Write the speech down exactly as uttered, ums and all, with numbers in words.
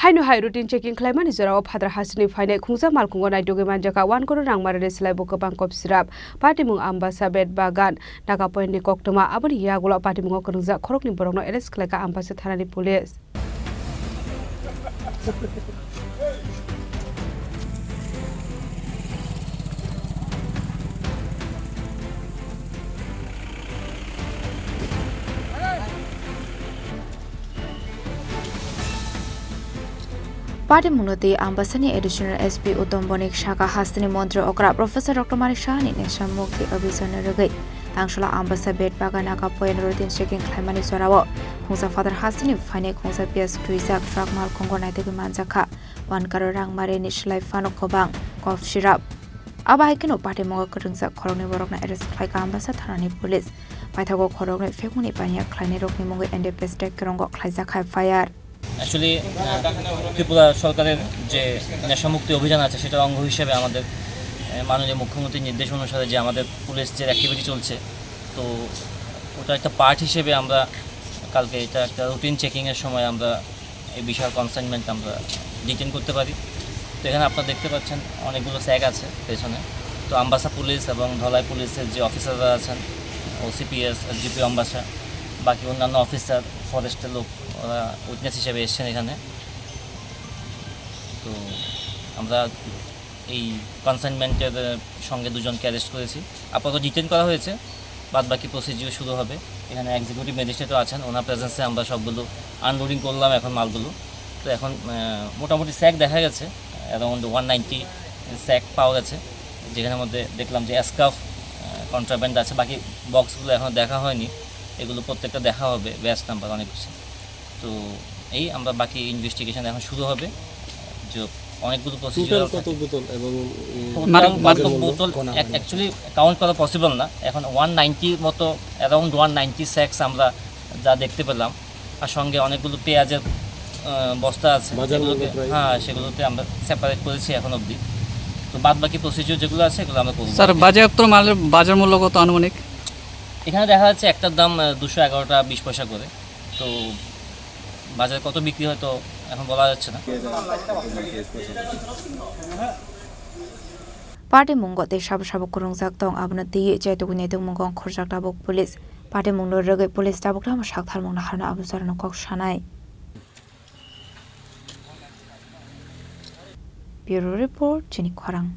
Haino hai routine checking khlaimani jorao Phadar hasteni phainai khungsa malkhungo naitugwi manjakha one crore rang marani slai bo kwbang kop sirap. Patimung Ambasa Bet Bagan, Naga Point ni koktwma, aboni yagulo patimungo kwrwngjak khoroknwi borokno arrest khlaikha Ambasa thanani police. Patimungno twi Ambasani Additional S P Uttom Bonik saka hasteni montri okra Professor Doctor Manik Sahani nesha mukti abhijanni rwgwi Tangshula Ambasa Bet Bagan Naga Point routine checking khlaimani jorao khungsa Phadar hasteni phainai khungsa P S twijak truck malkhungo naitugwi manjakha. One crore rang marini slai phano kwbang kop sirap. Abo hai kheno patimungo kwrwngjak khoroknwi borokno arrest khlaikha Ambasa thanani police. Paithago khoroknwi phekmani paniya khlainairokni mungwi N D P S track kwrwngo khlaijak F I R. Actually, আহ, ত্রিপুরা সরকারের যে নেশামুক্তি অভিযান আছে, সেটার অঙ্গ হিসেবে আমাদের, আহ, মাননীয় মুখ্যমন্ত্রীর নির্দেশ অনুসারে যে আমাদের পুলিশ যে অ্যাক্টিভিটি চলছে, তো ওটা একটা পার্ট হিসেবে আমরা কালকে এটা একটা রুটিন চেকিংয়ের সময় আমরা এই বিষয়ে কনসাইনমেন্ট আমরা ডিটেন করতে পারি। তো এখানে আপনারা দেখতে পাচ্ছেন অনেকগুলো স্যাক আছে পেছনে। তো আম্বাসা পুলিশ এবং ধলাই পুলিশের যে অফিসাররা আছেন, O C P S, S D P O Ambassa, বাকি অন্যান্য অফিসার, ফরেস্টের লোক, ওরা উইটনেস হিসেবে এসছেন এখানে। তো আমরা এই কনসাইনমেন্টের, আহ, সঙ্গে দুজনকে অ্যারেস্ট করেছি। আপাতত ডিটেন করা হয়েছে, বাদ বাকি প্রসিডিউর শুরু হবে। এখানে এক্সিকিউটিভ ম্যাজিস্ট্রেটও আছেন, ওনার প্রেজেন্সে আমরা সবগুলো আনলোডিং করলাম এখন মালগুলো। তো এখন, আহ, মোটামুটি স্যাক দেখা গেছে, অ্যারাউন্ড ওয়ান নাইনটি স্যাক পাওয়া গেছে, যেখানের মধ্যে দেখলাম যে স্কার্ফ, আহ, কন্ট্রাব্যান্ড আছে। বাকি বক্সগুলো এখনও দেখা হয়নি, এগুলো প্রত্যেকটা দেখা হবে, ব্যাচ নাম্বার অনেক কিছু। তো এই আমরা বাকি ইনভেস্টিগেশন এখন শুরু হবে, যে অনেকগুলো প্রসিডিউর টোটাল কত বোতল এবং, উম, টোটাল মাদক, মাদক কত বোতল কণা হয়? অ্যাকচুয়ালি কাউন্ট করা পসিবল না। এখন ওয়ান নাইনটির মতো, অ্যারাউন্ড ওয়ান নাইনটি স্যাক্স আমরা যা দেখতে পেলাম, আর সঙ্গে অনেকগুলো পেঁয়াজের, আহ, বস্তা আছে, বাজার মূল্য যেগুলোকে, প্রায়? হ্যাঁ, সেগুলোতে আমরা সেপারেট করেছি এখন অবধি। তো বাদ বাকি প্রসিডিউর যেগুলো আছে, এগুলো আমরা করবো। স্যার, বাজেয়াপ্ত মালের বাজার মূল্য কত আনুমানিক? এখানে দেখা যাচ্ছে একটার দাম, আহ, দুশো এগারো টাকা বিশ পয়সা করে। তো বাজারে কত বিক্রি হয়, তো এখন বলা যাচ্ছে না। Patimungo tei sabo sabo kwrwngjak tong, abono twiwi chaitugwi naitugmungo khorjak tabuk police. Patimungno rwgwi police tabuk tamo sak tharmung naharno abo jorano kok sanai. Bureau Report, Chini Khorang.